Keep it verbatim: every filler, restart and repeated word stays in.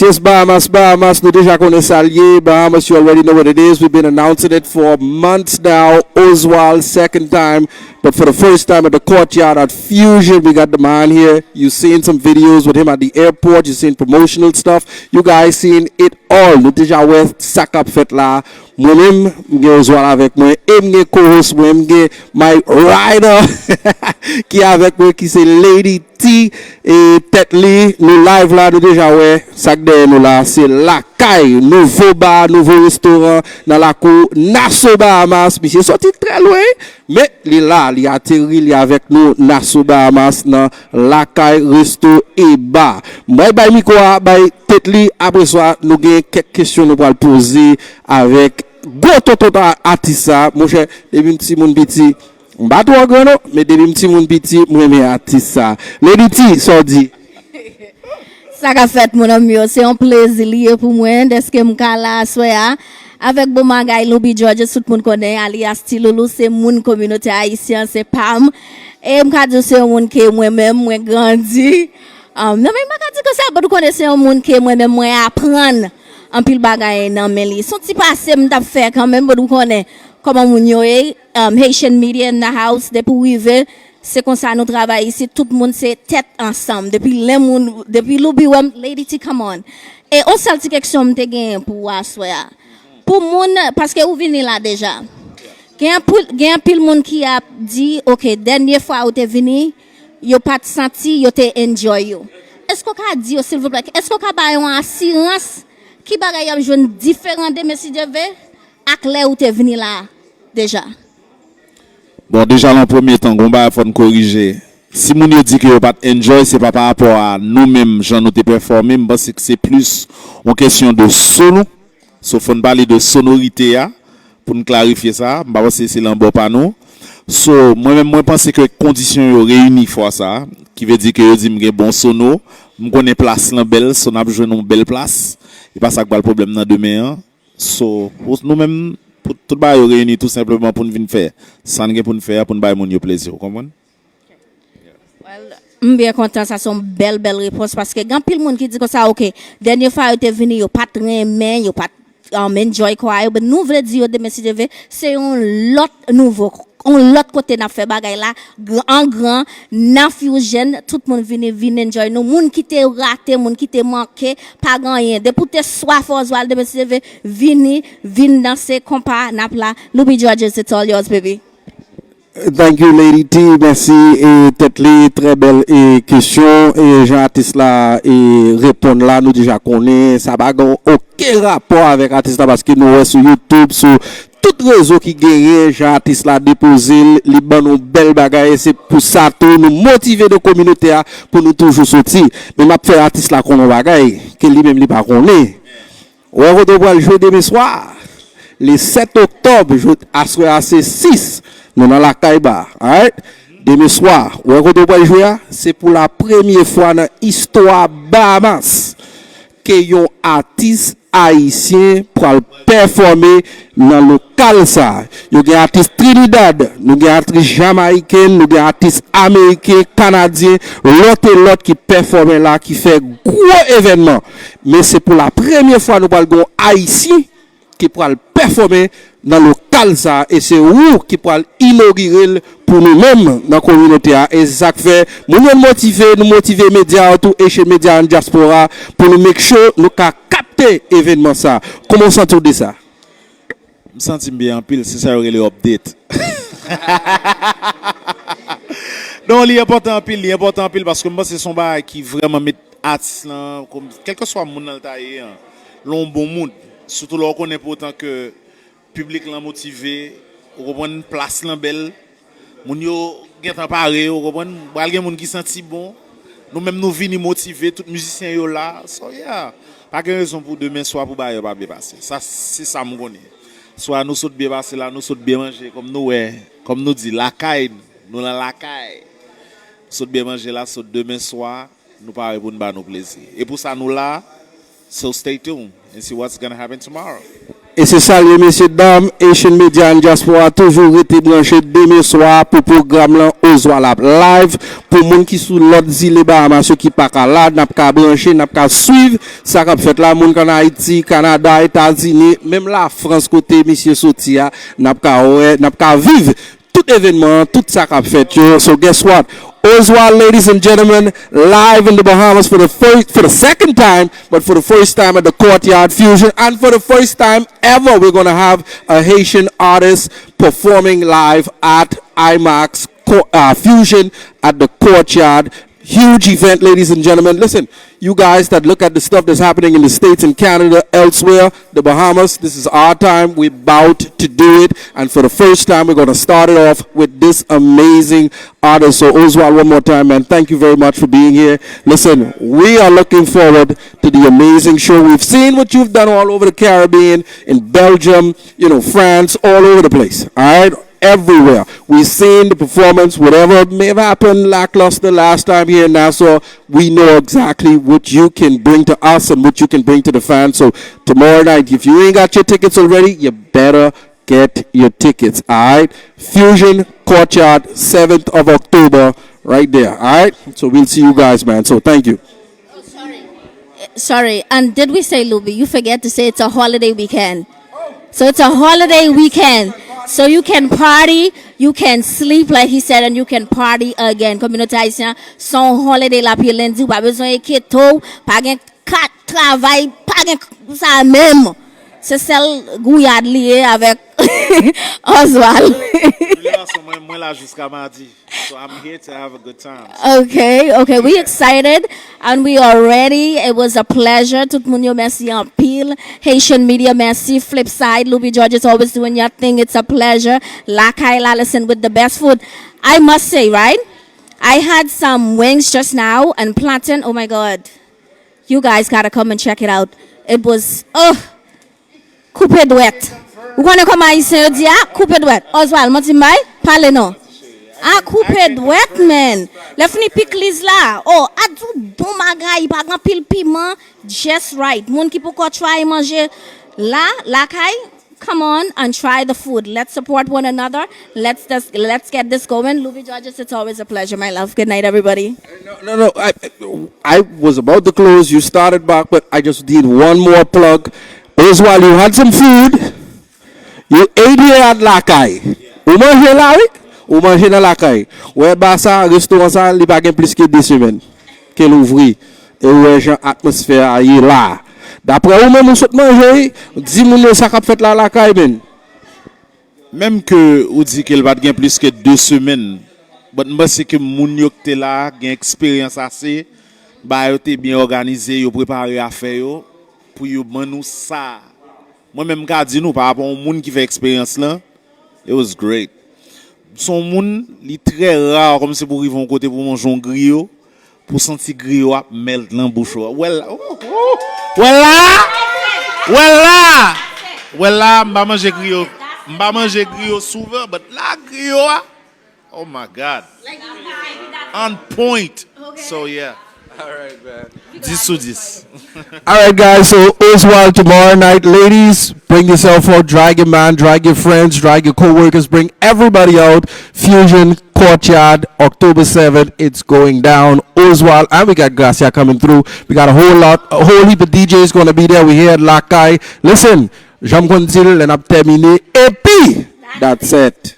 This Bahamas, Bahamas, nou deja konnen sa l ye. Bahamas, you already know what it is. We've been announcing it for months now. Oswald, second time. But for the first time at the Courtyard at Fusion, we got the man here. You seen some videos with him at the airport. You seen promotional stuff. You guys seen it all. Nou deja wè sa k ap fèt la. Mwen menm, m gen Oswald avèk mwen. E m gen co-host mwen, m gen my rider ki avèk mwen, ki se Lady T. E tèt li, nou live la, nou deja wè sa k dèyè nou la. Se Lakay, nouvo ba, nouvo restoran nan lakou Nassau Bahamas. Misye soti trè lwen, men li la, li ateri, li avèk nou, Nassau Bahamas, nan Lakay Resto e Ba. Mwen bay mikwo a bay tèt li, apre sa, nou gen kèk kesyon nou pral poze avèk gwo tonton a-, atis sa. Monchè, depi m timoun piti, m pa twò gran non, men depi m timoun piti, m renmen atis sa. Lady T, sa w di? Sa k ap fèt, mon ami yo? Se yon plezi li ye pou mwen dèske m ka la aswè a avèk bon bagay Louby Georges, tout moun konnen, alyas Ti Loulou, se moun kominote ayisyen, se pa m. E m ka di w se yon moun ke mwen menm, mwen grandi. Um, non, men m pa ka di konsa, but ou konnen se yon moun ke mwen menm, mwen aprann anpil bagay nan men li. Se yon ti pase m t ap fè kanmenm, but ou konnen kòman moun yo ye. Um, Haitian Media in the house, depi w rive, se konsa nou travay isit, tout moun se tèt ansanm. Depi lè moun, depi Louby wè m, Lady T, come on. E yon sèl ti keksyon m te genyen pou ou aswè a. Pou moun, paske ou vini la deja. Gen anpil, gen anpil moun ki ap di, ok, dènye fwa ou te vini, yo pa t santi, yo te enjoy yo. Èske w ka di yo, silvouplè, èske w ka ba yo yon asirans ki bagay y ap jwenn diferan demen si Dye vle ak lè ou te vini la deja? Bon, deja nan premye tan, gon bagay fò n korije. Si moun yo di ke yo pa t enjoy, se pa pa rapò a nou menm jan nou te pèfòme. M panse ke se plis yon kesyon de sono. So, fò n pale de sonorite a pou n klarifye sa. M pa panse se lan bò pa nou. So, mwen menm, mwen panse ke kondisyon yo reyini fwa sa a. Ki vle di ke yo di m gen bon sono. M konnen plas lan bèl, so n ap jwenn yon bèl plas. E pa sa k pral pwoblèm nan demen an. So, pou nou menm, pou tout bagay yo reyini tou senpleman pou n vin fè sa n gen pou n fè a, pou n bay moun yo plezi, ou konprann? Well, m byen kontan, sa se yon bèl, bèl repons, paske gen anpil moun ki di konsa, ok, dènye fwa yo te vini, yo pa t renmen, yo pa t um, enjoy kwa yo, but nou vle di yo demen si Dye vle, se yon lòt nouvo, yon lòt kote n ap fè bagay la, gr- an gran, nan Fusion, tout moun vini, vin enjoy nou, moun ki te rate, moun ki te manke, pa gen anyen, depi w te swaf Oswald demen si Dye vle, vini, vin danse, konpa, n ap la, Louby Georges, it's all yours, baby. Thank you, Lady T. Mèsi. E tèt li, trè bèl e kesyon. E jan atis la e reponn la, nou deja konnen. Sa pa gen okenn rapò avèk atis la, paske nou wè sou YouTube, sou tout rezo ki genyen, jan atis la depoze l, li ban nou bèl bagay. E se pou sa tou, nou motive de kominote a pou nou toujou soti. Men m ap fè atis la konnen yon bagay ke li menm li pa konnen. Ou wè kote w pral jwe demen swa? Le sèt oktòb, aswè a se sis. Nou nan Lakay Ba, alright? Demen swa, ou wè kote w pral jwe a? Se pou la premye fwa nan istwa Bahamas ke yon atis ayisyen pral pèfòme nan lokal sa. Yo gen atis Trinidad, nou gen atis jamayiken, nou gen atis ameriken, kanadyen, lòt e lòt ki pèfòme la, ki fè gwo evènman. Men se pou la premye fwa nou pral gen yon ayisyen ki pral pèfòme nan lokal sa, e se ou ki pral inogire l pou nou menm nan kominote a. E se sa k fè moun yo motive, nou motive medya yo tou, Haitian Media and Diaspora, pou nou make sure nou ka kapte evènman sa. Kòman w santi w de sa? M santi m byen anpil, se sa yo rele update. Non, li enpòtan anpil, li enpòtan anpil paske m panse se yon bagay ki vrèman met atis lan, kèlkeswa moun nan l ta ye an, lan yon bon mood. Sitou lè w konnen pou otan ke piblik lan motive, ou konprann, plas lan bèl, moun yo gentan pare, ou konprann, pral gen moun ki santi bon. Nou menm nou vini motive, tout mizisyen yo la. So yeah, pa gen rezon pou demen swa pou bagay yo pa byen pase. Sa se sa m konnen. Swa nou sot byen pase la, nou sot byen manje, kòm nou wè, kòm nou di, lakay, nou lan lakay. Sot byen manje la, sot demen swa, nou pare pou n ba nou plezi. E pou sa nou la, so stay tuned and see what's gonna happen tomorrow. E se sa l ye, mesye dam, Haitian Media and Diaspora, toujou rete branche demen swa pou pwogram lan. Oswald ap live. Pou moun ki sou lòt zile Bahamas yo ki pa ka la, n ap ka branche, n ap ka swiv sa k ap fèt la. Moun k ann Ayiti, Kanada, Etazini, menm Lafrans kote misye soti a, n ap ka wè, n ap ka viv tout evènman an, tout sa k ap fèt yo. So guess what? Oswald, ladies and gentlemen, live in the Bahamas for the first, for the second time, but for the first time at the Courtyard Fusion, and for the first time ever, we're gonna have a Haitian artist performing live at IMAX Co- uh, Fusion at the Courtyard. Huge event, ladies and gentlemen. Listen, you guys that look at the stuff that's happening in the States and Canada, elsewhere, the Bahamas, this is our time. We're about to do it. And for the first time, we're going to start it off with this amazing artist. So, Oswald, one more time, man, thank you very much for being here. Listen, we are looking forward to the amazing show. We've seen what you've done all over the Caribbean, in Belgium, you know, France, all over the place. All right? Everywhere. We seen the performance, whatever may have happened lackluster last time here in Nassau, we know exactly what you can bring to us and what you can bring to the fans. So tomorrow night, if you ain't got your tickets already, you better get your tickets, all right? Fusion Courtyard, seventh of October, right there, all right? So we'll see you guys, man. So thank you. Sorry, and did we say, Luby? You forget to say it's a holiday weekend. So it's a holiday weekend. So you can party, you can sleep, like he said, and you can party again. Kominote ayisyen, se yon holiday l ap ye lendi, ou pa bezwen enkete w, pa gen kat travay, pa gen sa menm. Se sèl gouyad li ye avèk Oswald. De toute façon, mwen, mwen la jiska madi. So I'm here to have a good time. Okay, okay, we excited and we are ready. It was a pleasure. Tout moun yo, mèsi anpil. Haitian Media, mèsi. Flipside, Luby George is always doing your thing. It's a pleasure. Lakay la, listen, with the best food. I must say, right? I had some wings just now and plantain. Oh my God. You guys gotta come and check it out. It was, oh, koupe dwèt. Ou konnen kòman ayisyen yo di a? Koupe dwèt. Oswald, manti m bay? Pale non. A koupe dwèt, man. Lè fini pikliz la. Oh, a di w bon bagay, pa gen anpil piman. Just right. Moun ki poko try manje la, lakay, come on and try the food. Let's support one another. Let's just, let's get this going. Luby Georges, it's always a pleasure, my love. Good night, everybody. No, no, no. I, I was about to close. You started back, but I just did one more plug. Oswald, you had some food. You ate here at Lakay. Ou manje la, wi. Ou manje nan Lakay. Wè ba sa, restoran sa, li pa gen plis ke de semèn ke l ouvri. E ou wè jan atmosfè a ye la. Daprè ou menm, ou sot manje, wi. Di moun yo sa k ap fèt la Lakay, men. Menm ke ou di ke l pa t gen plis ke de semèn, but m panse ke moun yo k te la a gen eksperyans ase, bagay yo te byen òganize, yo prepare afè yo pou yo ban nou sa. Mwen menm m ka di nou pa rapò yon moun ki fè eksperyans lan, it was great. S on moun, li trè ra kòmsi pou rive yon kote pou manje yon griyo, pou santi griyo ap melt nan bouch ou. Wè la, wè la, wè la, wè la, m pa manje griyo, m pa manje griyo souvan, but la griyo a, oh my God, on point. So yeah. Dis sou dis. All right, guys. So Oswald tomorrow night, ladies, bring yourself out. Drag your man, drag your friends, drag your co-workers, bring everybody out. Fusion Courtyard, October seventh. It's going down. Oswald, and we got Gracia coming through. We got a whole lot, a whole heap of D Js gonna be there. We here at Lakay. Listen, jan m konn di l, lè n ap tèmine, epi that's it.